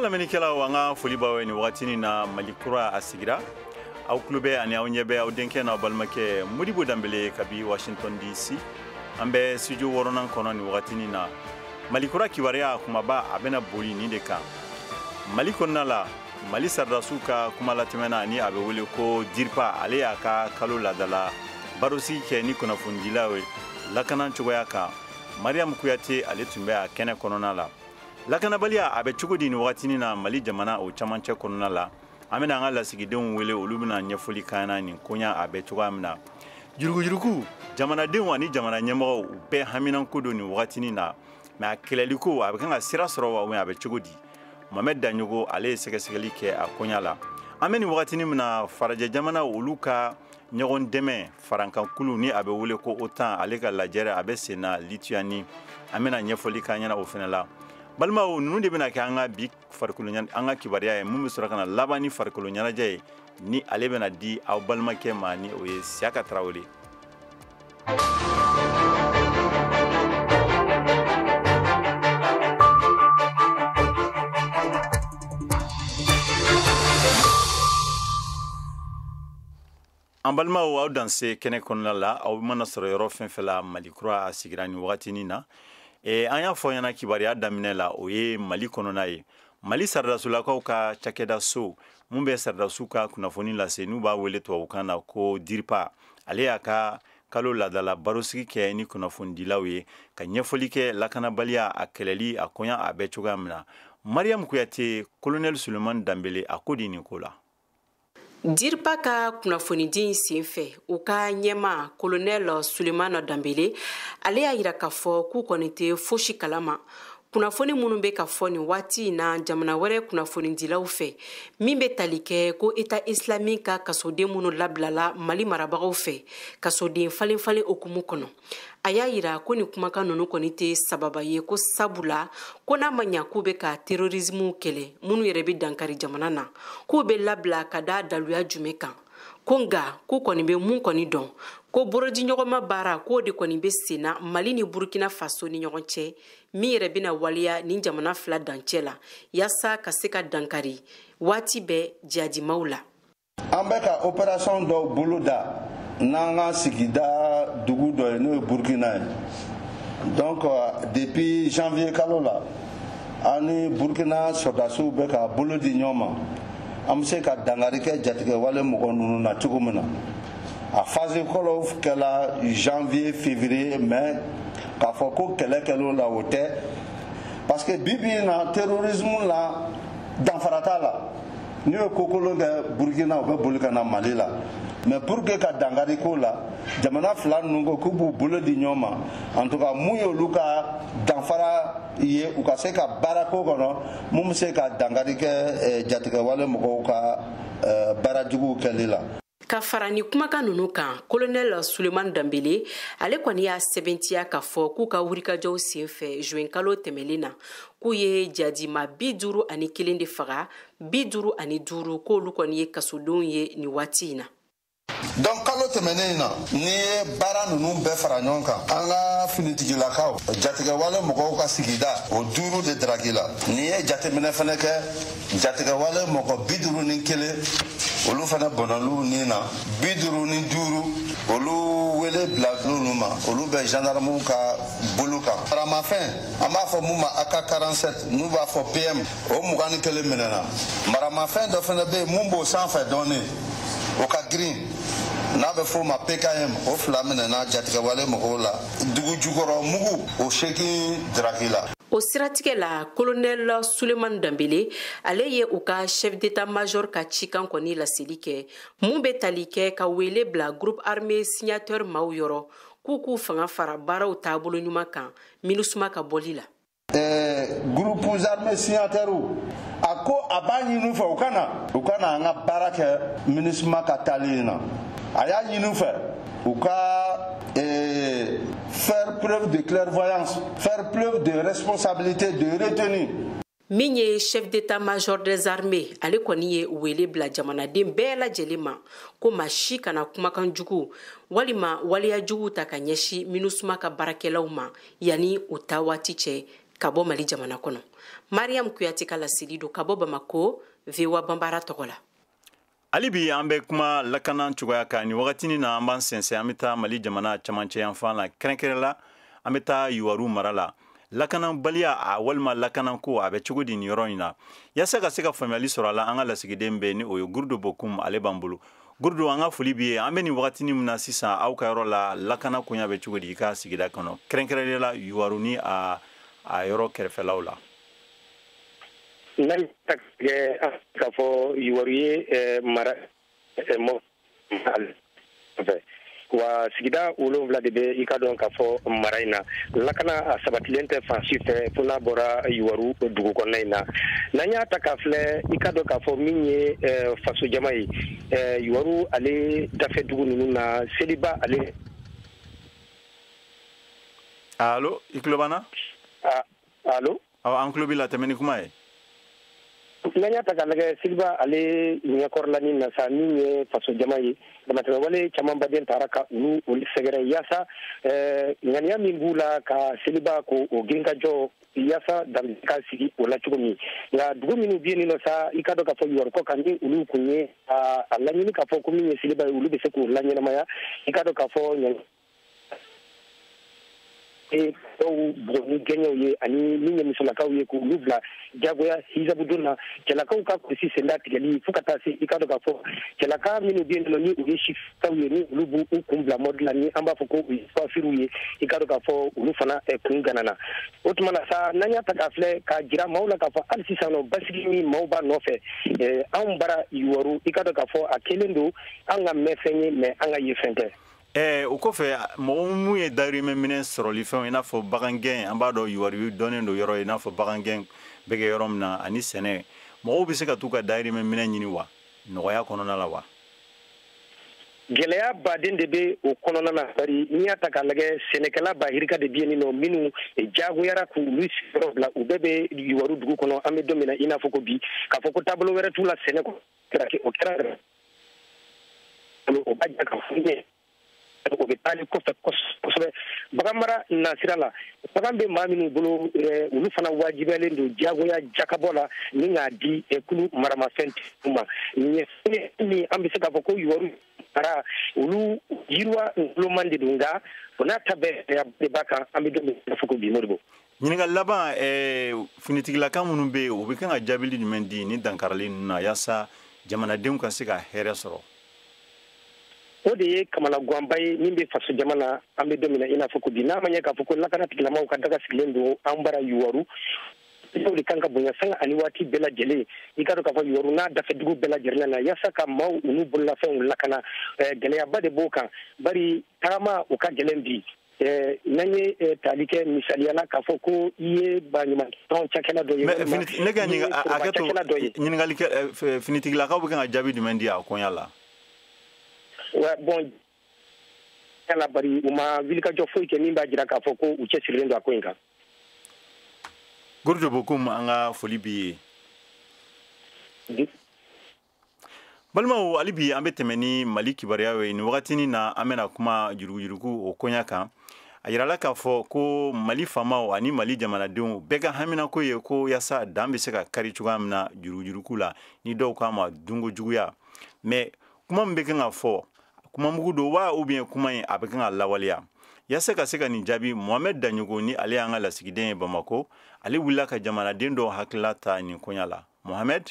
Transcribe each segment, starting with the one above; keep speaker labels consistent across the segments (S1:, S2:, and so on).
S1: Lamɛnnikɛlaw, an ka foli b'aw ye nin wagatinin na. Mali Kura a sigira, aw tulo bɛ ani aw ɲɛ bɛ aw denkɛ n'aw balimakɛ Modibo Danbele kabi Washington DC. An bɛ studio wɔɔrɔnan kɔnɔ nin wagatinin na. Mali Kura kibaruya kumaba, a bɛna boli nin de kan: Mali kɔnɔna la, Mali sɔrɔdasiw ka kuma latɛmɛna ni a bɛ wele ko DIRPA, ale y'a ka kalo ladala barosigi kɛ ni kunnafonidilaw ye lakana cogoya kan. Mariam Kuyate, ale tun bɛ a kɛnɛ kɔnɔna la. Lakanabaliya a bɛ cogo di nin wagatinin na Mali jamana o camancɛ kɔnɔna la? An bɛna an ka lasigidenw wele, olu bɛna ɲɛfɔli k'an na nin koɲa a bɛ cogoya min na. Yuruguyurugu, jamanadenw ani jamana ɲɛmɔgɔw, u bɛɛ haminanko don nin wagatinin na, mais a kɛlɛliko a bɛ kan ka sira sɔrɔ wa, a bɛ cogo di? Mohamed Daɲogo, ale ye sɛgɛsɛgɛli kɛ a koɲa la. An bɛ nin wagatinin min na, farajɛ jamana olu ka ɲɔgɔn dɛmɛ farankankulu ni a bɛ wele ko OTAN, ale ka lajɛrɛ a bɛ sen na Lituanie. An bɛna ɲɛfɔli k'an ɲɛna o fana la. Balimaw, ninnu de bɛna kɛ an ka bi farikolo an ka kibaruya ye. Mun bɛ sɔrɔ ka na laban ni farikolo ɲɛnajɛ ye, ni ale bɛna di aw balimakɛ ma, ni o ye Siyaka Tarawele. An balimaw, aw danse kɛnɛ kɔnɔna la. Aw mana sɔrɔ yɔrɔ fɛn fɛn la, Mali Kura a sigira nin wagatinin na. An y'a fɔ ɲɛna kibaruya daminɛ la, o ye Mali kɔnɔna ye. Mali saradasolakaw ka cakɛda so mun bɛ sɔrɔdasiw ka kunnafoni lase, n'u b'a wele tubabukan na ko DIRPA, ale y'a ka kalo ladala barosigi kɛ ni kunnafonidilaw ye ka ɲɛfɔli kɛ lakanabaliya a kɛlɛli a koɲa a bɛ cogoya min na. Mariam Kuyate, Colonel Sulemani Danbele a ko di nin ko la?
S2: DIRPA ka kunnafonidi in senfɛ, u ka ɲɛma Colonel Sulemana Danbele, ale y'a yira k'a fɔ k'u kɔni tɛ fosi kalama kunnafoni minnu bɛ ka fɔ nin waati in na jamana wɛrɛ kunnafonidilaw fɛ, min bɛ tali kɛ ko État islamique ka kasoden minnu labilala Mali marabagaw fɛ kasoden falen falen hukumu kɔnɔ. A y'a yira ko nin kumakan ninnu kɔni tɛ sababa ye, ko sabula ko n'a ma ɲa k'u bɛ ka terrorisme kɛlɛ minnu yɛrɛ bɛ dankari jamana na, k'u bɛ labila ka da daluya jumɛn kan? Ko nka k'u kɔni bɛ mun kɔni dɔn, ko bolodiɲɔgɔnma baara k'o de kɔni bɛ senna Mali ni Burukina Faso ni ɲɔgɔn cɛ, min yɛrɛ bɛna waleya nin jamana fila dancɛ la yaasa ka se ka dankari waati bɛɛ jihadimaw la.
S3: An bɛ ka opération dɔw bolo da n'an ka sigida dugu dɔ ye, n'o ye Burukina ye. Donc depuis janvier kalo la, an ni Burukina sɔrɔdasiw bɛ ka bolo di ɲɔgɔn ma, an bɛ se ka dankari kɛ jatigɛwale mɔgɔ ninnu na cogo min na. A phase fɔlɔ kɛla janvier, février, mais k'a fɔ ko kɛlɛ kɛl'o la, o tɛ, parce que bi bi in na, terrorisme la, danfara t'a la. N'u ye ko kolon kɛ Burukina, u bɛ boli ka na Mali la. Mais pour que ka dankari k'o la, jamana fila ninnu ko k'u b'u bolo di ɲɔgɔn ma, en tout cas mun y'olu ka danfara ye, u ka se ka baara ko kɔnɔ mun bɛ se ka dankari kɛ jatigɛwale mɔgɔw ka baara juguw kɛli la.
S2: Ka fara ni kumakan ninnu kan, Colonel Sulemani Danbele, ale kɔni y'a sɛbɛntiya k'a fɔ k'u ka wulikajɔw senfɛ juin kalo tɛmɛlen na, k'u ye jadima 51 de faga, 55 k'olu kɔni ye kasodenw ye nin waati in na.
S3: Donc kalo tɛmɛnen in na, n'i ye baara ninnu bɛɛ fara ɲɔgɔn kan, an ka finitigilakaw, jatigɛwale mɔgɔw ka sigida o duuru de daraki la. N'i ye jateminɛ fɛnɛ kɛ, jatigɛwale mɔgɔ 51, olu fɛnɛ bɔnɔliw ni na, 55, olu wele bila olu ma, olu bɛ gendarmew ka bolo kan. Maramafɛn, an b'a fɔ mun ma AK 47, n'u b'a fɔ PM, o 21 minɛna. Maramafɛn dɔ fɛnɛ bɛ yen mun b'o sanfɛ dɔɔnin, o ka girin, n'a bɛ f'o ma PKM, o fila minɛna jatigɛwale mɔgɔw la. Dugu jukɔrɔ mugu, o 8 daraki la.
S2: O siratigɛ la, Colonel Sulemani Danbele, ale ye u ka chef d'état-major ka cikan kɔni laseli kɛ, mun bɛ tali kɛ ka wele bila groupe armé signataire maaw yɔrɔ k'u k'u fanga fara baaraw taabolo ɲuman kan MINUSMA ka bɔli la.
S3: Groupes armés signataires, a ko a b'a ɲini u fɛ u ka na an ka baara kɛ MINUSMA ka taali in na. A y'a ɲini u fɛ u ka faire preuve de clairvoyance, faire preuve de responsabilité, de retenue.
S2: Min ye chef d'état-major des armées, ale kɔni ye wele bila jamanaden bɛɛ lajɛlen ma ko maa si kana kumakan jugu walima waleya jugu ta ka ɲɛsin MINUSMA ka baarakɛlaw ma yanni u ta waati cɛ ka bɔ Mali jamana kɔnɔ. Mariam Kuyate ka laseli don ka bɔ Bamako, VOA Banbara tɔgɔ la.
S1: Hali bi an bɛ kuma lakana cogoya kan. Nin wagatinin na, an b'an sɛnsɛn, an bɛ taa Mali jamana camancɛ yanfan la, kɛrɛnkɛrɛn la an bɛ taa Yuwaru mara la. Lakanabaliya a walima lakanako, a bɛ cogo di nin yɔrɔ in na? Yaasa ka se ka faamuyali sɔrɔ a la, an ka lasigiden bɛ ni o ye Gurudo Bokum, ale b'an bolo. Gurudo, an ka foli b'i ye. An bɛ nin wagatinin min na sisan, aw ka yɔrɔ la, lakana koɲa bɛ cogo di i ka sigida kɔnɔ, kɛrɛnkɛrɛnnenya la Yuwaru ni a yɔrɔ kɛrɛfɛlaw la?
S4: N'an k'a fɔ Yuwaru ye mara fɛ wa, sigida 7 de bɛ i ka dɔn k'a fɔ mara in na, lakana a sabatilen tɛ fan si fɛ, fo n'a bɔra Yuwaru dugu kɔnɔna in na. N'an y'a ta k'a filɛ, i ka dɔn k'a fɔ min ye fasojama ye Yuwaru ale dafɛ dugu ninnu na, seliba ale
S1: Allo, i tulo b'an na?
S4: Allo?
S1: Awɔ, an tulo b'i la, tɛmɛ ni kuma ye.
S4: N'an y'a ta k'a lajɛ, seliba ale ɲɛkɔrɔla na sa, min ye fasojama ye, damatɛmɛwale camanbaden taara ka olu sɛgɛrɛ yaasa ŋaniya min b'u la ka seliba ko o girinkajɔ, yaasa danbe ka sigi o la cogo min. Nka dugu minnu bɛ yen nɔ sa, i ka dɔn k'a fɔ Yuwaru kɔ kan, ni olu kun ye a laɲini k'a fɔ ko min ye seliba ye, olu bɛ se k'o laɲɛnamaya, i ka dɔn k'a fɔ dɔw bugɔ ni gɛɲɛw ye, ani min ye musolakaw ye, k'olu bila jagoya hijabudon na, cɛlakaw ka kulusi senda tigɛli, fo ka taa se i ka dɔn k'a fɔ cɛlaka minnu bɛ yen nɔ, ni u ye sifaw ye, ni olu b'u kun bila mɔdi la, ni an b'a fɔ ko u ye coiffure ye, i ka dɔn k'a fɔ olu fana kun ganana. O tuma na sa, n'an y'a ta k'a filɛ, k'a jira maaw la k'a fɔ hali sisan nɔ, basigi min maaw b'a nɔfɛ anw bara Yuwaru, i ka dɔn k'a fɔ a kɛlen don an ka mɛnfɛn ye, mɛ an ka ye fɛn tɛ.
S1: O kɔfɛ, mɔgɔ mun ye dayirimɛ minɛ sɔrɔli fɛnw, i n'a fɔ bagangɛn, an b'a dɔn Yuwaru dɔnnen don yɔrɔ ye i n'a fɔ bagangɛn bɛ kɛ yɔrɔ min na, ani sɛnɛ, mɔgɔw bɛ se ka t'u ka dayirimɛ minɛ ɲini wa nɔgɔya kɔnɔna la wa?
S4: Gɛlɛya baden de bɛ o kɔnɔna na, bari n'i y'a ta k'a lajɛ, sɛnɛkɛla ba hirika de bɛ yen nɔ minnu jagoyara k'olu sigiyɔrɔ bila. U bɛɛ bɛ Yuwaru dugu kɔnɔ. An bɛ don min na i n'a fɔ ko bi, k'a fɔ ko taabolo wɛrɛ t'u la sɛnɛ kɔ, o kɛra o b'a jira k'a fɔ ɲɛ o bɛ taali kɔfɛ kosɛbɛ bagan mara nasira la. Bagan bɛ maa minnu bolo, olu fana wajibiyalen don diyagoya jakabɔ la ni k'a di kulu maramafɛn ma. Nin ye fɛn min an bɛ se k'a fɔ ko Yuwaru mara, olu yiriwa nguloman de don, nka o n'a ta bɛɛ de b'a kan, an bɛ don min na fɔ ko bi, Modibo.
S1: Ɲininkali laban, finitigilaka minnu bɛ yen, u bɛ kan ka jaabili jumɛn di ni dankarili ninnu na yaasa jamanadenw ka se ka hɛrɛ sɔrɔ?
S4: O de ye kamanaganba ye min bɛ faso jama na, an bɛ don min na i n'a fɔ ko bi, n'a ma ɲɛ k'a fɔ ko lakana tigilamaw ka daga sigilen don an bara Yuwaru de kan ka bonya sanga ani waati bɛɛ lajɛlen, i ka dɔn k'a fɔ Yuwaru n'a dafɛdugu bɛɛ lajɛlen na, yaasa ka maaw u n'u bololafɛnw lakana. Gɛlɛyaba de b'o kan, bari tagama o ka gɛlɛn bi. N'an ye tali kɛ misaliya la k'a fɔ ko i ye baɲumankɛtɔn cakɛla dɔ ye.
S1: Ne ka hakɛ to, ɲininkali kɛ, finitigilakaw bɛ kan ka jaabi jumɛn di a koɲa la?
S4: Bon, la bari u ma wulikajɔ foyi kɛ min b'a jira k'a fɔ ko u cɛsirilen don a ko in kan.
S1: Gurudo Bokum, an ka foli b'i ye. Balimaw, hali bi an bɛ tɛmɛ ni Mali kibaruya ye. Nin wagatinin na, an bɛna kuma yuruguyurugu o koɲa kan. A yirala k'a fɔ ko Mali faamaw ani Mali jamanadenw bɛɛ ka haminako ye ko yaasa dan bɛ se ka kari cogoya min na yuruguyurugu la, ni dɔw k'a ma dunko juguya. Mais kuma min bɛ kan ka fɔ, kuma mugu don wa, ou bien kuma in a bɛ kan ka lawaleya? Yaasa ka se ka nin jaabi, Mohamed Daɲogo, ni ale y'an ka lasigiden ye Bamako, ale wulila ka jamanaden dɔw hakilila ta nin koɲa la. Mohamed.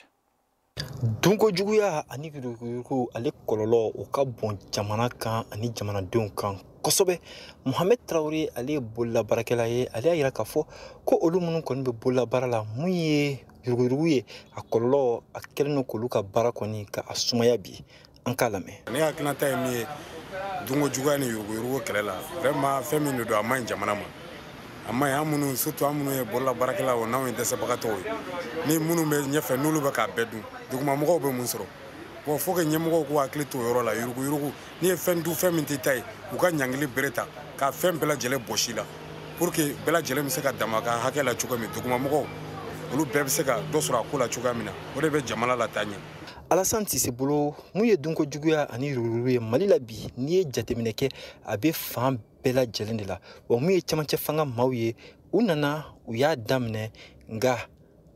S5: Dunko juguya ani yuruguyurugu, ale kɔlɔlɔ o ka bon jamana kan ani jamanadenw kan kosɛbɛ. Mohamed Traoré, ale ye bololabaarakɛla ye. Ale y'a yira k'a fɔ ko olu minnu kɔni bɛ bololabaara la, mun ye yuruguyurugu ye, a kɔlɔlɔ a kɛlen don k'olu ka baara kɔni ka a sumaya bi. An k'a lamɛn.
S6: Ne hakilinata ye min ye dunko juguya ni yuruguyurugu kɛlɛ la, vraiment fɛn min de don, a man ɲi jamana ma, a man ɲi an minnu, surtout an minnu ye bololabaarakɛlaw, n'anw ye dɛsɛbagatɔw ye, ni minnu bɛ ɲɛfɛ, n'olu bɛ k'a bɛɛ dun, dugumamɔgɔw bɛ mun sɔrɔ? Bon, faut que ɲɛmɔgɔw k'u hakili to o yɔrɔ la. Yuruguyurugu, n'i ye fɛn dun, fɛn min t'i ta ye, u ka ɲangili bere ta ka fɛn bɛɛ lajɛlen bɔsi la, pour que bɛɛ lajɛlen bɛ se ka dama ka hakɛ la cogo min, dugumamɔgɔw olu bɛɛ bɛ se ka dɔ sɔrɔ a ko la cogoya min na, o de bɛ jamana lataa ɲɛ.
S5: Alassane Cissé bolo, mun ye dunko juguya ani yuruguyurugu ye Mali la bi, n'i ye jateminɛ kɛ, a bɛ fan bɛɛ lajɛlen de la. Wa mun ye camancɛ fanga maaw ye, u nana u y'a daminɛ, nka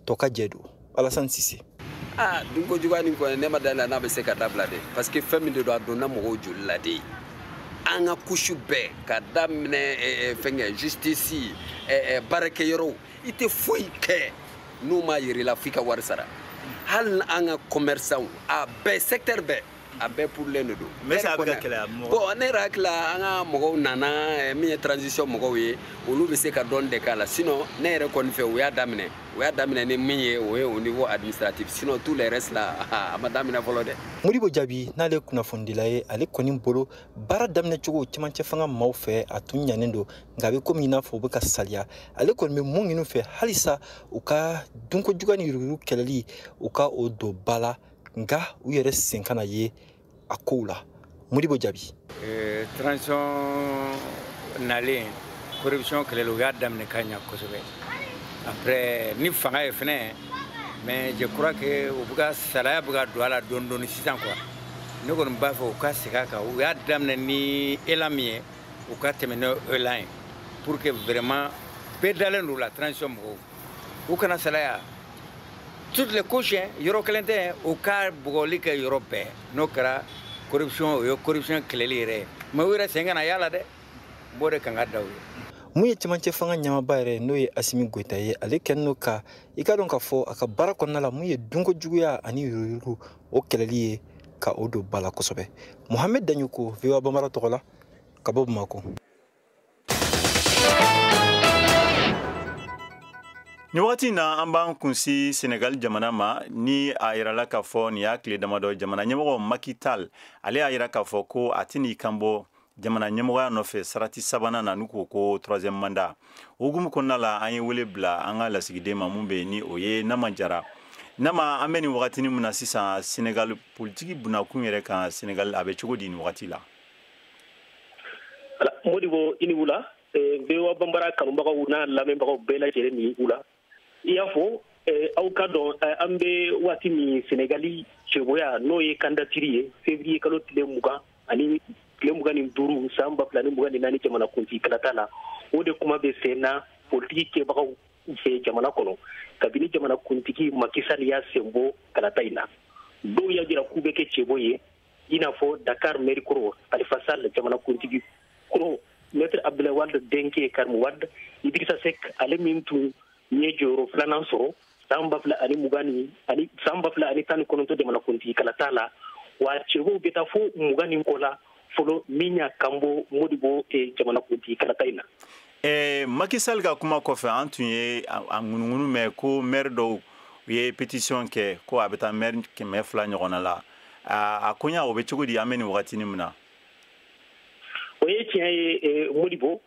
S5: Tɔ ka jɛ don. Alassane Cissé.
S7: Ah, dunko juguya nin kɔni, ne ma da la n'a bɛ se ka dabila dɛ, parce que fɛn min de don, a donna mɔgɔw joli la de. An ka couche bɛɛ, ka daminɛ fɛnkɛ, justice, baarakɛyɔrɔw, i tɛ foyi kɛ n'u m'a yir'i la f'i ka wari sara. Hali an ka commerçant, a bɛɛ, secteur bɛɛ, a bɛɛ purulen de don.
S1: Mais ça a bɛ ka kɛlɛ.
S7: Bon, ne yɛrɛ hakili la, an ka mɔgɔw nana min ye, transition mɔgɔw ye, olu bɛ se ka dɔɔni de k'a la. Sinon ne yɛrɛ kɔni fɛ, u y'a daminɛ ni min ye, o ye au niveau administratif. Sinon tout le reste là, a ma daminɛ fɔlɔ dɛ.
S5: Modibo Jaabi, n'ale kunnafonidila ye, ale kɔni bolo, baara daminɛ cogo cɛmancɛ fanga maaw fɛ, a tun ɲanen don, nka a bɛ komi i n'a fɔ u bɛ ka saliya. Ale kɔni bɛ mun ɲini fɛ halisa? U ka dunko juguya ni yuruguyurugu kɛlɛli, u ka o don ba la, nka u yɛrɛ sen kana ye a kow la. Modibo Jaabi.
S8: Transition nalen, corruption kɛlɛli, u y'a daminɛ ka ɲa kosɛbɛ. Après ni fanga ye fɛnɛ, mais je crois que u bɛ ka salaya, bɛ ka don a la dɔɔni dɔɔni sisan quoi. Ne kɔni b'a fɛ u ka segin a kan. U y'a daminɛ ni élan min ye, u ka tɛmɛ n'o élan ye, pour que vraiment bɛɛ dalen don la. Transition mɔgɔw, u kana salaya toutes les couches, yɔrɔ kelen tɛ, u ka bugɔli kɛ yɔrɔ bɛɛ. N'o kɛra, corruption, o ye corruption kɛlɛli yɛrɛ ye, mais u yɛrɛ sen kana y'a la dɛ. N b'o de kan ka da u ye.
S5: Mun ye cɛmancɛ fanga ɲɛmaaba yɛrɛ, n'o ye Assimi Goïta ye, ale kɛlen don ka i ka dɔn k'a fɔ a ka baara kɔnɔna la, mun ye dunko juguya ani yuruguyurugu, o kɛlɛli ye ka o don ba la kosɛbɛ. Mohamed Dagnoko, VOA Bambara tɔgɔ la, ka bɔ Bamakɔ.
S1: Ni wagati na, an b'an kunsi Senegal jamana ma. Ni a yirala k'a fɔ nin y'a tile damadɔ, jamana ɲɛmɔgɔ Macky Sall, ale y'a yira k'a fɔ ko a tɛn'i kanbɔ jamana ɲɛmɔgɔya nɔfɛ sarati sabanan na, n'u ko ko troisième mandat. O hukumu kɔnɔna la, an ye wele bila an ka lasigiden ma mun bɛ yen, ni o ye Nama Jara. Nama, an bɛ nin wagatinin min na sisan, Senegal politiki bunakun yɛrɛ kan, Senegal a bɛ cogo di nin wagati la?
S4: Modibo, i ni wula. VOA Bambara kanubagaw n'a lamɛnbagaw bɛɛ lajɛlen, ni wula. I y'a fɔ, aw ka dɔn, an bɛ waati min, Senegali cɛbɔya, n'o ye candidature ye, février kalo tile 20 ani tile 25 san 2024 jamanakuntigi kalata la, o de kuma bɛ sen na politiki kɛbagaw fɛ jamana kɔnɔ. Kabini jamanakuntigi Macky Sall y'a sen bɔ kalata in na, dɔw y'a jira k'u bɛ kɛ cɛbɔ ye, i n'a fɔ Dakar maire kɔrɔ Khalifa Sall, jamanakuntigi kɔrɔ Maître Abdoulaye Wade denkɛ Karim Wade, Idrissa Seck, ale min tun ye jɔyɔrɔ filanan sɔrɔ san 2020 ni ani san 2019 jamanakuntigi kalata la. Wa cɛbɔw bɛ taa fo 20 ni kɔ la fɔlɔ min y'a kanbɔ, Modibo, jamanakuntigi kalata in na.
S1: Macky Sall ka kuma kɔfɛ, an tun ye a ŋunuŋunu mɛn ko maire dɔw u ye pétition kɛ, ko a bɛ taa maire 200 ɲɔgɔnna la. A koɲa o bɛ cogo di an bɛ nin wagatinin min na?
S4: O ye tiɲɛ ye, Modibo.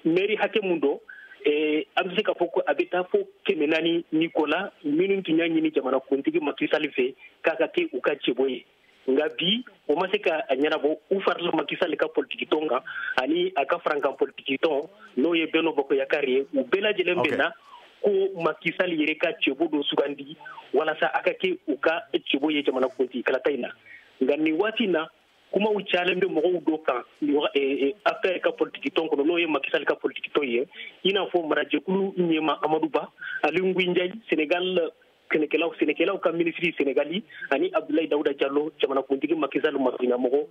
S4: Maire hakɛ mun don, an bɛ se k'a fɔ ko a bɛ taa fo 400 ni kɔ la, minnu tun y'a ɲini jamanakuntigi Macky Sall fɛ k'a ka kɛ u ka cɛbɔ ye. Nka bi, o ma se ka a ɲɛnabɔ. U farala Macky Sall ka politiki tɔn kan ani a ka farankan politiki tɔn, n'o ye Benno Bokk Yakaar ye. U bɛɛ lajɛlen bɛnna ko Macky Sall yɛrɛ ka cɛbɔ dɔ sugandi walasa a ka kɛ u ka cɛbɔ ye jamanakuntigi kalata in na. Nka nin waati in na, kumaw cayalen bɛ mɔgɔw dɔ kan APR ka politiki tɔn kɔnɔ, n'o ye Macky Sall ka politiki tɔn ye, i n'a fɔ marajɛkulu ɲɛma Amadou Ba, Aly Ngouille Ndiaye, Sénégal sɛnɛkɛlaw ka minisiri Senegali, ani Abdoulaye Daouda Diallo, jamanakuntigi Macky Sall masurunnamɔgɔ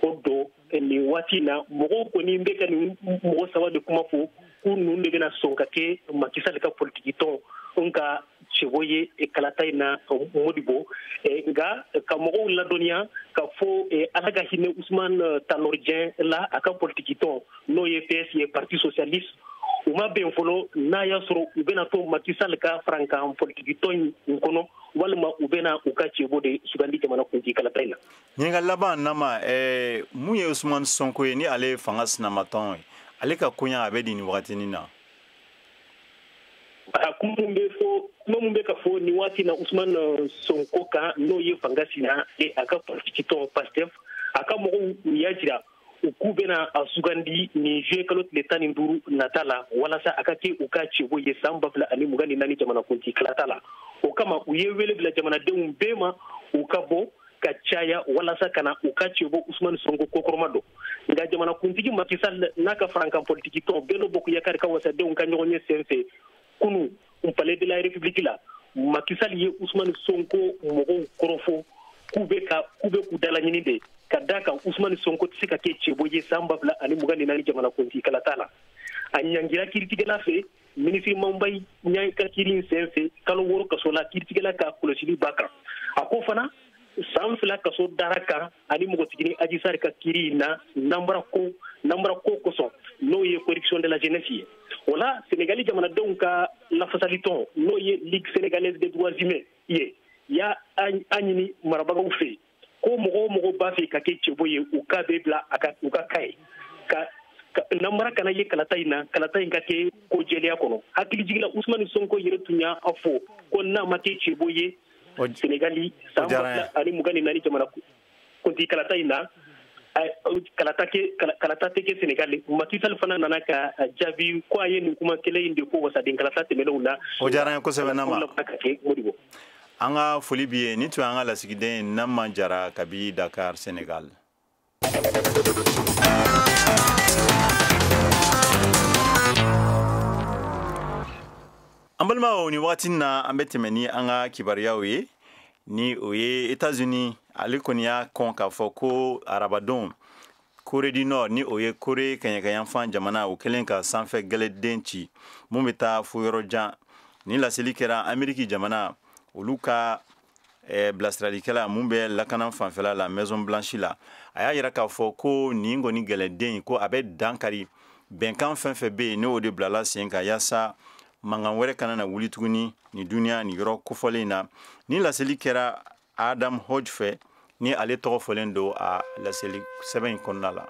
S4: o don. Nin waati in na, mɔgɔw kɔni bɛ ka nin mɔgɔ saba de kuma fɔ k'u ninnu de bɛna sɔn ka kɛ Macky Sall ka politiki tɔn n ka cɛbɔ ye kalata in na, Modibo. Nka ka mɔgɔw ladɔnniya ka fɔ, Ala ka hinɛ Ousmane Tanor Dieng la, a ka politiki tɔn, n'o ye PS ye, Parti socialiste, u ma bɛn fɔlɔ n'a y'a sɔrɔ u bɛna to Macky Sall ka farankan politiki tɔn in kɔnɔ, walima u bɛna u ka cɛbɔ de sugandi jamana kuntigi kalata in na.
S1: Ɲininkali laban, Nama, mun ye Ousmane Sonko ye, ni ale ye fanga sinamatɔn ye, ale ka koɲa a bɛ di nin wagatinin na?
S4: Kuma mun bɛ ka fɔ nin waati na Ousmane Sonko kan, n'o ye fanga sina, a ka politiki tɔn PASTEF, a ka mɔgɔw, u y'a jira u k'u bɛna a sugandi nin juillet kalo tile 15 nata la, walasa a ka kɛ u ka cɛbɔ ye san 2024 jamanakuntigi kalata la. O kama, u ye wele bila jamanadenw bɛɛ ma, u ka bɔ ka caya walasa ka na u ka cɛbɔ Ousmane Sonko kokɔrɔma don. Nka jamanakuntigi Macky Sall n'a ka farankan politiki tɔn Benno Bokk Yakaar ka wasadenw ka ɲɔgɔn ye sen fɛ kunu Palais de la République la, Macky Sall ye Ousmane Sonko mɔgɔw kɔrɔfɔ k'u bɛ k'u dalaɲini de ka d'a kan Ousmane Sonko tɛ se ka kɛ cɛbɔ ye san 2024 jamanakuntigi kalata la. A ɲangira kiiritigɛla fɛ, minisiri Mbaye Niang ka kiiri in sen fɛ kalo 6 kaso la, kiiritigɛla ka kɔlɔsili b'a kan. A ko fana san 2 kaso dara kan ani mɔgɔtigini Adji Sarr ka kiiri in na nanbara ko kosɔn, n'o ye corruption de la jeunesse ye. O la Sénégali jamanadenw ka lafasalitɔn, n'o ye Ligue sénégalaise des droits humains ye, y'a a ɲini marabagaw fɛ ko mɔgɔ o mɔgɔ b'a fɛ ka kɛ cɛbɔ ye, u k'a bɛɛ bila a ka u ka ka ye ka namara kana ye kalata in na, kalata in ka kɛ ko jɛlenya kɔnɔ. Hakilijigila Ousmane Sonko yɛrɛ tun y'a fɔ ko n'a ma kɛ cɛbɔ ye Sénégali san 2024 jamana kuntigi kalata in na, kalata tɛ kɛ Sénégali. Macky Sall fana nana ka jaabi ko a ye nin kuma kelen in de ko wasaden kalata tɛmɛnenw na.
S1: O diyara n ye kosɛbɛ Nama. An ka foli b'i ye. Nin tun y'an ka lasigiden Nama Jara kabi Dakar, Sénégal. An balimaw, nin wagati na an bɛ tɛmɛ ni an ka kibaruyaw ye. Ni o ye États-Unis, ale kɔni y'a kɔn k'a fɔ ko arabadon Corée du Nord, ni o ye Corée kɛɲɛkɛyanfan jamana, o kɛlen ka sanfɛ gɛlɛden ci mun bɛ taa fo yɔrɔ jan. Ni laseli kɛra Amérique jamana olu ka bilasiralikɛla mun bɛ lakana fanfɛla la, Maison Blanche la, a y'a yira k'a fɔ ko nin kɔni gɛlɛden ko a bɛ dankari bɛnkan fɛn fɛn bɛ yen, n'o de bilala sen kan yaasa mankan wɛrɛ kana na wuli tuguni ni duniya nin yɔrɔ kofɔlen in na. Ni laseli kɛra Adam Hodge fɛ, ni ale tɔgɔ fɔlen don a laseli sɛbɛn in kɔnɔna la.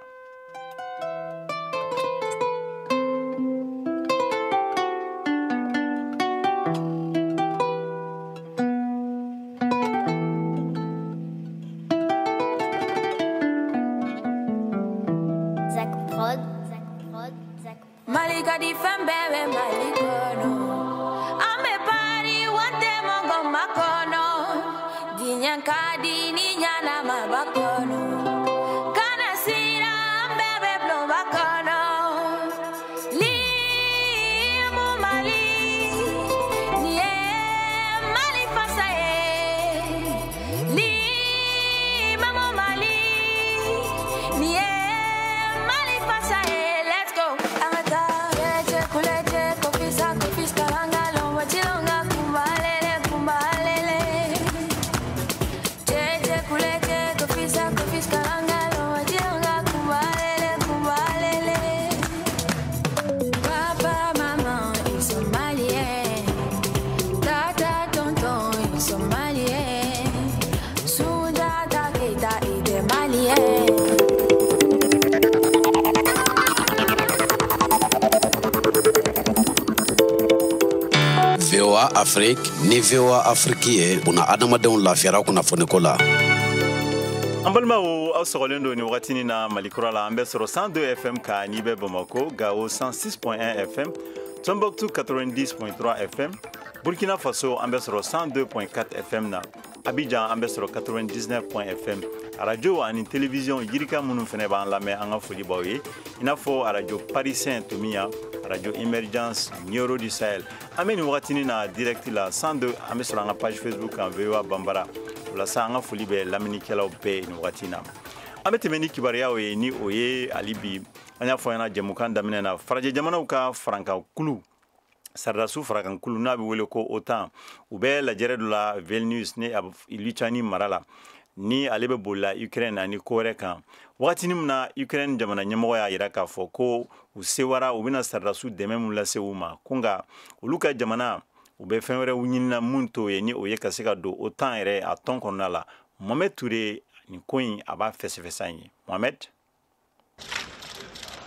S9: VOA Afrique ni VOA Afrique ye buna adamadenw lafiyara kunnafoniko la.
S1: An balimaw, aw sɔgɔlen don nin wagatinin na Mali kura la. An bɛ sɔrɔ 102 FM kan n'i bɛ Bamako, Gao 106.1 FM, Tombouctou 90.3 FM, Burkina Faso an bɛ sɔrɔ 102.4 FM na, Abidjan an bɛ sɔrɔ 99.1 FM. Radio ani télévision yirika minnu fana b'an lamɛn, an ka foli b'aw ye, i n'a fɔ radio Parisien Tomia, radio Emergence Nioro du Sahel. An bɛ nin wagatinin na direct la 102, an bɛ sɔrɔ an ka page Facebook kan VOA Bambara. O la sa, an ka foli bɛ lamɛnnikɛlaw bɛɛ nin wagati na. An bɛ tɛmɛ ni kibaruyaw ye, ni o ye hali bi an y'a fɔ ɲɛna jɛmukan daminɛ na, farajɛ jamanaw ka farankankulu, sardasiw farakankulu n'a bɛ wele ko OTAN, u bɛ lajɛrɛ dɔ la Vilnius ni Lituanie mara la, ni ale bɛ bolila Ukraine ani ko wɛrɛ kan. Wagatinin min na Ukraine jamana ɲɛmɔgɔ y'a yira k'a fɔ ko u sewara, u bɛna sardasiw dɛmɛ mun lase u ma, ko nka olu ka jamana u bɛ fɛn wɛrɛw ɲinina mun t'o ye, ni o ye ka se ka don OTAN yɛrɛ a tɔn kɔnɔna la. Mohamed Touré, nin ko in a b'a fɛsɛfɛsɛ an ye. Mohamed.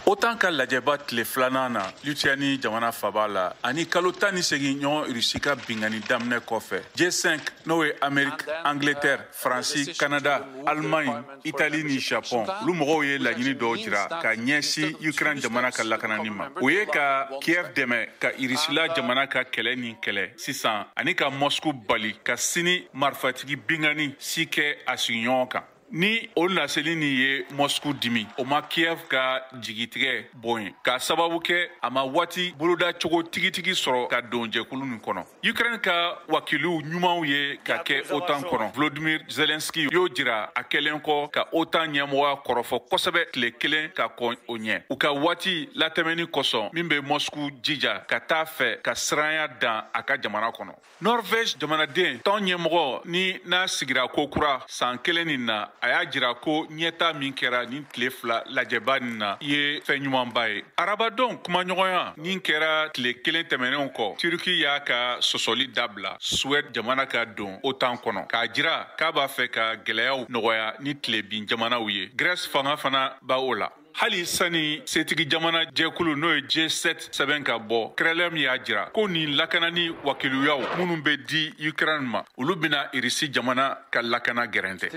S10: OTAN ka lajɛba tile filanan na Lituanie jamana faba la, ani kalo 18 ɲɔgɔn Russie ka bingani daminɛ kɔfɛ, G5 n'o ye Amérique, Angleterre, Faransi, Canada, Allemagne, Italie ni Japon, olu mɔgɔw ye laɲini dɔw jira ka ɲɛsin Ukraine jamana ka lakanani ma. O ye ka Kiev dɛmɛ ka Russie la jamana ka kɛlɛ nin kɛlɛ sisan, ani ka Moscou bali ka sini marifatigi bingani si kɛ a sigiɲɔgɔn kan. Ni o laseli nin ye Moscou dimi, o ma Kiev ka jigitigɛ bɔ yen, k'a sababu kɛ a ma waati boloda cogo tigitigi sɔrɔ ka don jɛkulu nin kɔnɔ. Ukraine ka wakiliw ɲumanw ye ka kɛ OTAN kɔnɔ. Volodymyr Zelensky y'o jira a kɛlen kɔ ka OTAN ɲɛmɔgɔya kɔrɔfɔ kosɛbɛ tile kelen ka kɔn o ɲɛ. U ka waati latɛmɛni kosɔn min bɛ Moscou jija ka taa fɛ ka siranya dan a ka jamana kɔnɔ. Norvège jamanaden tɔn ɲɛmɔgɔ ni n'a sigira ko kura san kelen nin na, a y'a jira ko ɲɛta min kɛra nin tile fila lajɛba nin na ye fɛn ɲumanba ye. Arabadon kumaɲɔgɔnya nin kɛra tile kelen tɛmɛnenw kɔ, Turki y'a ka sɔsɔli dabila Suède jamana ka don OTAN kɔnɔ, k'a jira k'a b'a fɛ ka gɛlɛyaw nɔgɔya ni tilebin jamanaw ye. Grèce fanga fana b'a o la. Hali sani setigi jamana jɛkulu n'o ye G7 sɛbɛn ka bɔ, Kremlin y'a jira ko nin lakanani wakiluyaw minnu bɛ di Ukraine ma, olu bɛna Irisi jamana ka lakana gɛrɛntɛ.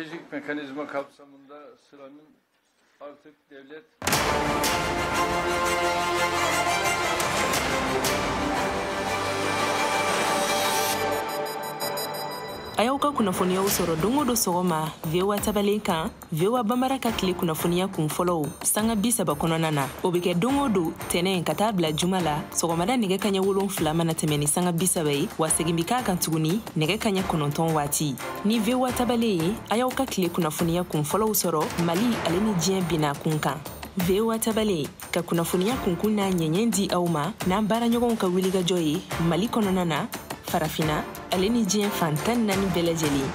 S11: A y'aw ka kunnafoniyaw sɔrɔ don o don sɔgɔma VOA tabalen kan, VOA Bambara ka tile kunnafoniya kun fɔlɔw sanga 30 kɔnɔna na. O bɛ kɛ don o don tɛnɛn ka taa bila juma la sɔgɔmada nɛgɛ kaɲɛ 7 mana tɛmɛ ni sanga 30 ye, wa segin bɛ k'a kan tuguni nɛgɛ kaɲɛ 9 waati. Ni VOA tabalen ye, a y'aw ka tile kunnafoniya kun fɔlɔw sɔrɔ Mali ale ni diɲɛ binna kun kan. VOA tabalen ka kunnafoniya kunkun n'a ɲɛɲɛ di aw ma n'an baaraɲɔgɔnw ka wulikajɔ ye Mali kɔnɔna na, Farafina ale ni diɲɛ fan 14 bɛɛ lajɛlen.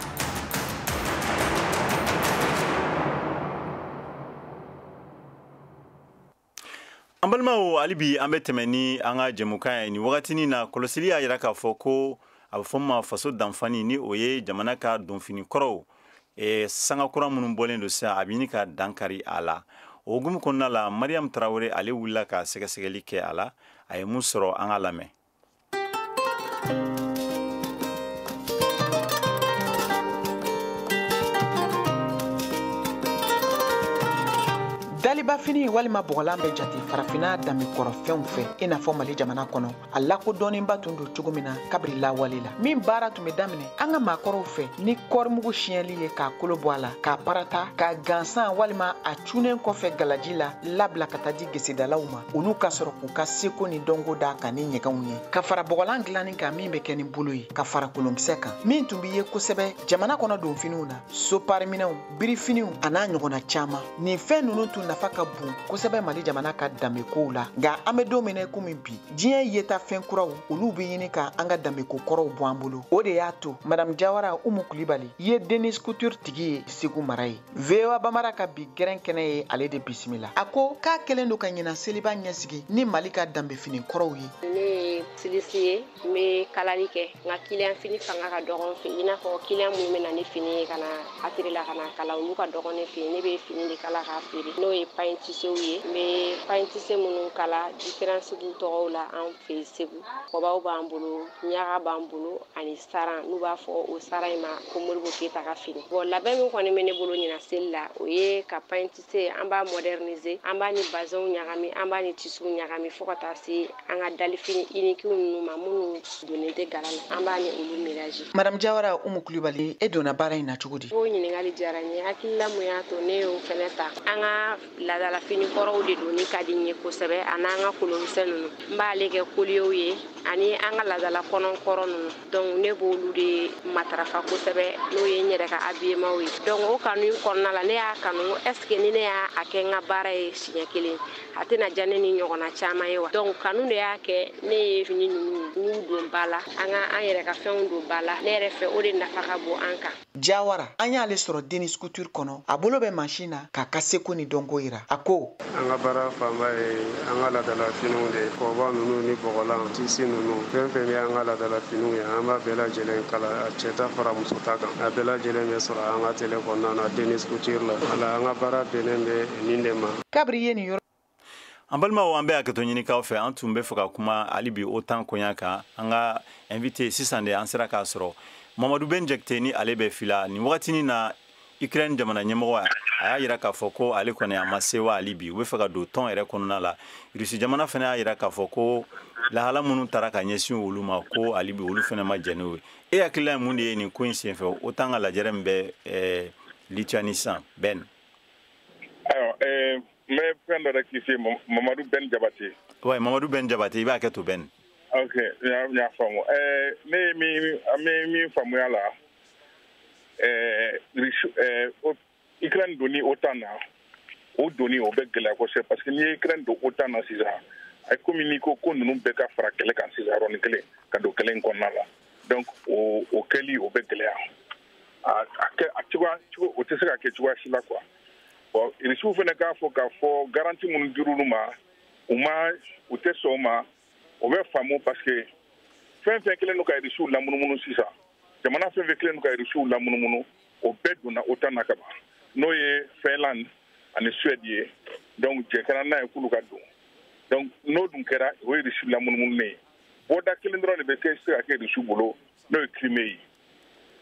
S1: An balimaw, hali bi an bɛ tɛmɛ ni an ka jɛmukan ye nin wagatinin na. Kɔlɔsili y'a jira k'a fɔ ko a bɛ fɔ min ma faso danfani, ni o ye jamana ka donfini kɔrɔw sanga kura minnu bɔlen don sisan, a bɛ ɲini ka dankari a la. O hukumu kɔnɔna la, Mariam Traoré ale wulila ka sɛgɛsɛgɛli kɛ a la. A ye mun sɔrɔ, an ka lamɛn.
S12: Dalibafini walima bɔgɔlan bɛ jate farafinna danbekɔrɔfɛnw fɛ, i n'a fɔ Mali jamana kɔnɔ. A lakodɔnnenba tun don cogo min na kabiri lawale la, min baara tun bɛ daminɛ an ka maakɔrɔw fɛ ni kɔrimugu siyɛnli ye, k'a kolo bɔ a la, k'a parata, k'a gansan walima a cunnen kɔfɛ galaji la labila ka taa di gesedalaw ma, olu ka sɔrɔ k'u ka seko ni dɔnko d'a kan ni ɲɛgɛnw ye, ka fara bɔgɔlan dilanni kan min bɛ kɛ ni bolo ye, ka fara kolonkisɛ kan min tun bɛ ye kosɛbɛ jamana kɔnɔ donfiniw na, sopariminɛw, birifiniw a n'a ɲɔgɔnna caman. Nin fɛn ninnu tun nafa ka bon kosɛbɛ Mali jamana ka danbekow la. Nka an bɛ don min na komi bi, diɲɛ yeta fɛn kuraw olu bɛ ɲini ka an ka danbeko kɔrɔw bɔ an bolo. O de y'a to Madame Jawara Umu Kulibali ye Denis Couture tigi ye Segu mara ye. VOA Bambara ka bi gɛrɛn kɛnɛ ye ale de bisimila. A ko k'a kɛlen don ka ɲinan seliba ɲɛsigi ni Mali ka danbefini kɔrɔw ye.
S13: Ne ye silisi ye, n bɛ kalali kɛ, nka kiliyan fini fanga ka dɔgɔ n fɛ, i n'a fɔ kiliyan minnu bɛ na ni fini ye ka na atelier la ka na kala, olu ka dɔgɔ ne fɛ. Ne bɛ fini de kala k'a feere, n'o ye pagne tissew ye. N bɛ pagne tisse minnu kala, différence b'u tɔgɔw la an fɛ Segu. Kɔbaw b'an bolo, ɲaga b'an bolo ani saran, n'u b'a fɔ o saran in ma ko Modibo Keyita ka fini. Bon, labɛn min kɔni bɛ ne bolo ɲinan seli la, o ye ka pagne tisse, an b'a moderniser, an b'a ni bazɛnw ɲagami, an b'a ni tissuw ɲagami fo ka taa se an ka dalifini unique ninnu ma minnu donnen tɛ gala la, an b'a ni olu mélanger.
S12: Madame Jawara Umu Kulibali, e donna baara in na cogo di?
S13: O ɲininkali diyara n ye. Hakilila mun y'a to ne y'o fɛnɛ ta, an ka laadalafini kɔrɔw de donni ka di n ye kosɛbɛ, a n'an ka kolonkisɛ ninnu. N b'ale kɛ koliyew ye ani an ka laadala kɔnɔkɔrɔ ninnu. Donc ne b'olu de matarafa kosɛbɛ, n'o ye n yɛrɛ ka habillement ye. Donc o kanu in kɔnɔna la, ne y'a kanu, est ce que ni ne y'a kɛ n ka baara ye siɲɛ kelen, a tɛna diya ne ni ɲɔgɔnna caman ye wa? Donc kanu de y'a kɛ ne ye fini ninnu n y'u don ba la, an ka an yɛrɛ ka fɛnw don ba la. Ne yɛrɛ fɛ o de nafa ka bon an kan.
S12: Jawara, an y'ale sɔrɔ Denis Couture kɔnɔ, a bolo bɛ mansin na k'a ka seko ni dɔnko yira. A ko
S14: an ka baara fanba ye an ka laadala finiw de ye, kɔba ninnu ni bɔgɔlan tisi ninnu, fɛn fɛn bɛ an ka laadala finiw ye, an b'a bɛɛ lajɛlen kala, a cɛ ta fara muso ta kan, a bɛɛ lajɛlen bɛ sɔrɔ an ka télé kɔnɔna na Denis Couture la. Wala an ka baara bɛnnen bɛ nin de ma.
S12: Kabiri ye nin yɔrɔ.
S1: An balimaw, an bɛ hakɛto ɲinikaw fɛ, an tun bɛ fɛ ka kuma hali bi OTAN koɲa kan. An ka invité sisan de an sera k'a sɔrɔ, Mamadu Ben Jakite, ni ale bɛ fila nin wagatinin na Ukraine jamana ɲɛmɔgɔ. A y'a jira k'a fɔ ko ale kɔni a ma se wa hali bi u bɛ fɛ ka don tɔn yɛrɛ kɔnɔna la. Rusi jamana fana y'a jira k'a fɔ ko lahala minnu taara ka ɲɛsin olu ma, ko hali bi olu fana ma jɛn n'o ye. E hakilila ye mun de ye nin ko in senfɛ, OTAN ka lajɛrɛ min bɛ Lituanie sisan Ben.
S15: Ayiwa, n bɛ fɛn dɔ rectifier, Mamadu Ben Jabate.
S1: Ouais, Mamadu Ben Jabate, i b'a kɛ to Ben.
S15: Ok, n y'a faamu. Ne ye min, an bɛ min faamuya la, Ukraine donni OTAN na, o donni o bɛ gɛlɛya kosɛbɛ, parce que n'i ye Ukraine don OTAN na sisan, a ye komi n'i ko ko ninnu bɛɛ ka fara kɛlɛ kan sisan yɔrɔnin kelen ka don kɛlɛ in kɔnɔna la. Donc o kɛli o bɛ gɛlɛya. A kɛ a cogoya cogo o tɛ se ka kɛ cogoya si la quoi. Bon, Irisiw fana k'a fɔ k'a fɔ garantie minnu dir'olu ma, u ma u tɛ sɔn o ma, o bɛ faamu, parce que fɛn fɛn kɛlen don ka Irisiw lamunumunu sisan, jamana fɛn fɛn kɛlen don ka Irisiw lamunumunu, o bɛɛ donna OTAN na ka ban, n'o ye Finlande ani Suède ye. Donc jɛ kɛra n'a ye k'olu ka don. Donc n'o dun kɛra, o ye Irisi lamunumunu ye. Bɔda kelen dɔrɔn de bɛ kɛ se ka kɛ Irisiw bolo, n'o ye Crimée ye.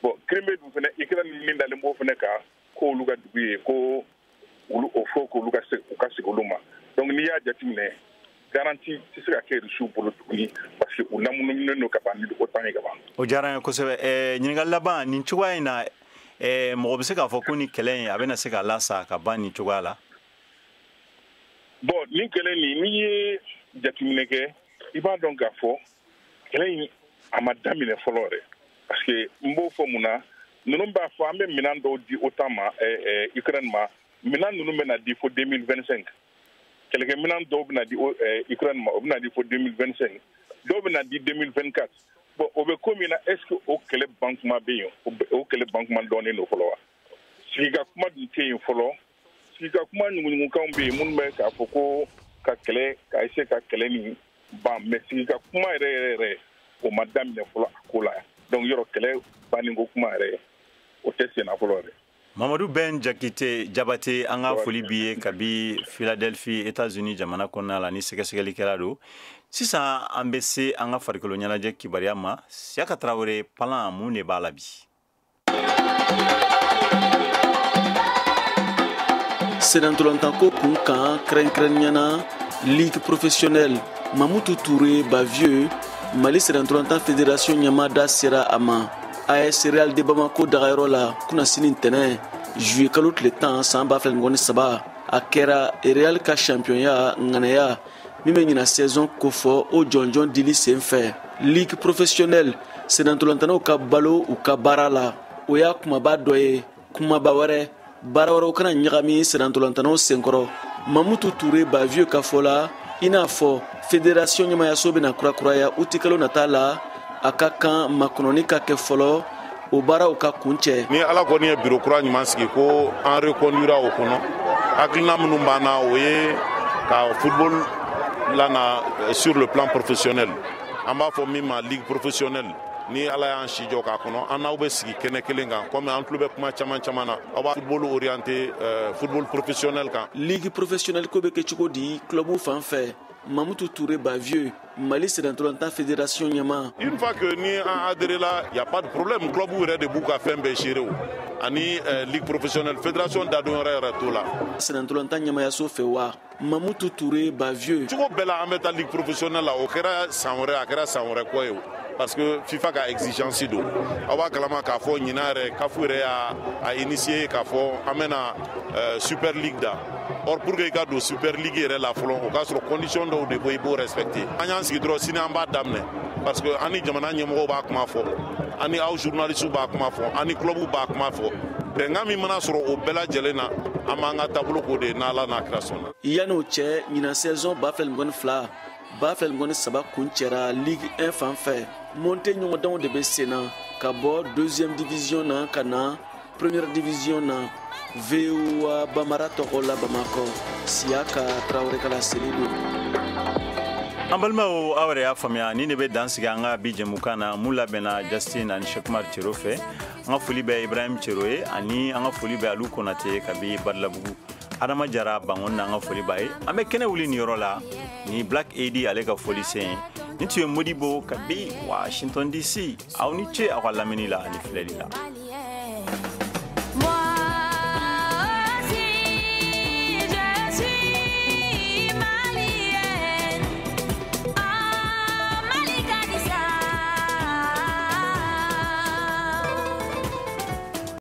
S15: Bon, Crimée dun fana, Ukraine min dalen b'o fana kan k'olu ka dugu ye, ko olu o fɔ k'olu ka se u ka segin olu ma. Donc n'i y'a jateminɛ, garantie tɛ se ka kɛ Irisiw bolo tuguni, parce que u lamunumunen don ka ban ni OTAN ye ka ban.
S1: O diyara n ye kosɛbɛ. Ɲininkali laban, nin cogoya in na, mɔgɔ bɛ se k'a fɔ ko nin kɛlɛ in a bɛna se ka lasa ka ban nin cogoya la?
S15: Bon, nin kɛlɛ nin, n'i ye jateminɛ kɛ, i b'a dɔn k'a fɔ kɛlɛ in a ma daminɛ fɔlɔ yɛrɛ, parce que n b'o fɔ mun na, ninnu b'a fɔ an bɛ minɛn dɔw di OTAN ma, Ukraine ma, minɛn ninnu bɛna di fo 2025. Kɛlɛkɛminɛn dɔw bɛna di Ukraine ma, o bɛna di fo 2025, dɔw bɛna di 2024. Bon, o bɛ ko min na, est ce que o kɛlɛ ban kuma bɛ yen? O kɛlɛ ban kuma dɔnnen don fɔlɔ wa? Sigika kuma dun tɛ yen fɔlɔ. Sigika kuma ɲuguɲugukanw bɛ yen minnu bɛ k'a fɔ ko ka kɛlɛ ka essayer ka kɛlɛ nin ban, mais sigika kuma yɛrɛ yɛrɛ yɛrɛ, o ma daminɛ fɔlɔ a ko la. Donc yɔrɔ kɛlɛ banniko kuma yɛrɛ, o tɛ senna fɔlɔ yɛrɛ.
S1: Mamadu Ben Jakite Jabate, an ka foli b'i ye kabi Philadelphie, États-Unis jamana kɔnɔna la, ni sɛgɛsɛgɛlikɛla don. Sisan an bɛ se an ka farikolo ɲɛnajɛ kibaruya ma. Siyaka Tarawele, palan mun de b'a la bi?
S16: Senantolantanko kun kan, kɛrɛnkɛrɛnnenya na ligue professionnelle, Mamutu Touré Bavieux, Mali senantolantan fédération ɲɛmaa, da sera a ma AS Real de Bamako dagayɔrɔ la kunnasini ntɛnɛ juillet kalo tile 10 san 2023. A kɛra Real ka championnya ŋanaya min bɛ ɲina saison kofɔ, o jɔnjɔn dili sen fɛ. Ligue professionnelle, senantolantannaw ka balo u ka baara la, o y'a kumaba dɔ ye. Kumaba wɛrɛ, baara wɛrɛw kana ɲagami senantolantannaw senkɔrɔ. Mamutu Ture Bavieux ka fɔ la, i n'a fɔ fédération ɲɛmayaso bɛna kurakuraya utikalo nata la, a ka kan makɔnɔni ka kɛ fɔlɔ, o baaraw ka kuncɛ.
S17: Ni Ala kɔni ye biro kura ɲuman sigi ko an reconduira o kɔnɔ, hakilina minnu b'an na, o ye ka football lana sur le plan professionnel, an b'a fɔ min ma ligue professionnelle. Ni Ala y'an si jɔ k'a kɔnɔ, an n'aw bɛ sigi kɛnɛ kelen kan, komi an tulo bɛ kuma caman caman na, aw b'a football orienté football professionnel kan.
S16: Ligue professionnelle ko bɛ kɛ cogo di club fan fɛ? Mamutu Touré Bavieux, Mali senantolantan fédération ɲɛmaa.
S17: Une fois que ni an adhéré la, y a pas de problème. Club yɛrɛ de b'u ka fɛn bɛɛ gérer o ani ligue professionnelle, fédération dadon yɔrɔ yɛrɛ t'o la.
S16: Senantolantan ɲɛmayaso fɛ wa? Mamutu Touré Bavieux.
S17: Cogo bɛɛ la, an bɛ taa ligue professionnelle la, o kɛra san wɛrɛ, a kɛra san wɛrɛ kɔ ye o, parce que FIFA ka exigence don. Aw b'a kalama k'a fɔ ɲinan yɛrɛ, CAF yɛrɛ y'a a initié k'a fɔ an bɛna Super League da. Or pour que i ka don Super League yɛrɛ la fɔlɔ, o k'a sɔrɔ condition dɔw de bɔ, i b'o respecter. An y'an sigi dɔrɔn, sini an b'a daminɛ, parce que an ni jamana ɲɛmɔgɔw b'a kuma fɔ, an ni aw journalistes b'a kuma fɔ, an ni clubw b'a kuma fɔ. Bɛnkan min mana sɔrɔ o bɛɛ lajɛlen na, an b'an ka taabolo k'o de ye, n'Ala n'a kira sɔnna.
S16: Yan'o cɛ, ɲinan saison 2022 2023 kuncɛra Ligue 1 fan fɛ. Montée ɲɔgɔndanw de bɛ sen na ka bɔ deuxième division na ka na première division na. VOA Bamara tɔgɔ la Bamakɔ, Siyaka Tarawele ka laseli don.
S1: An balimaw, aw yɛrɛ y'a faamuya, ni de bɛ dan sigi an ka bi jɛmukan na mun labɛnna Justin ani Shekumar Cero fɛ. An ka foli bɛ Ibrahim Cero ye, ani an ka foli bɛ Alu Konate kabi Badilabugu, Adama Jara Bangon na, an ka foli b'a ye. An bɛ kɛnɛ wuli nin yɔrɔ la ni Black AD ale ka foli sen ye. Nin tun ye Modibo kabi Washington DC. Aw ni ce aw ka lamɛnni la ani filɛli la.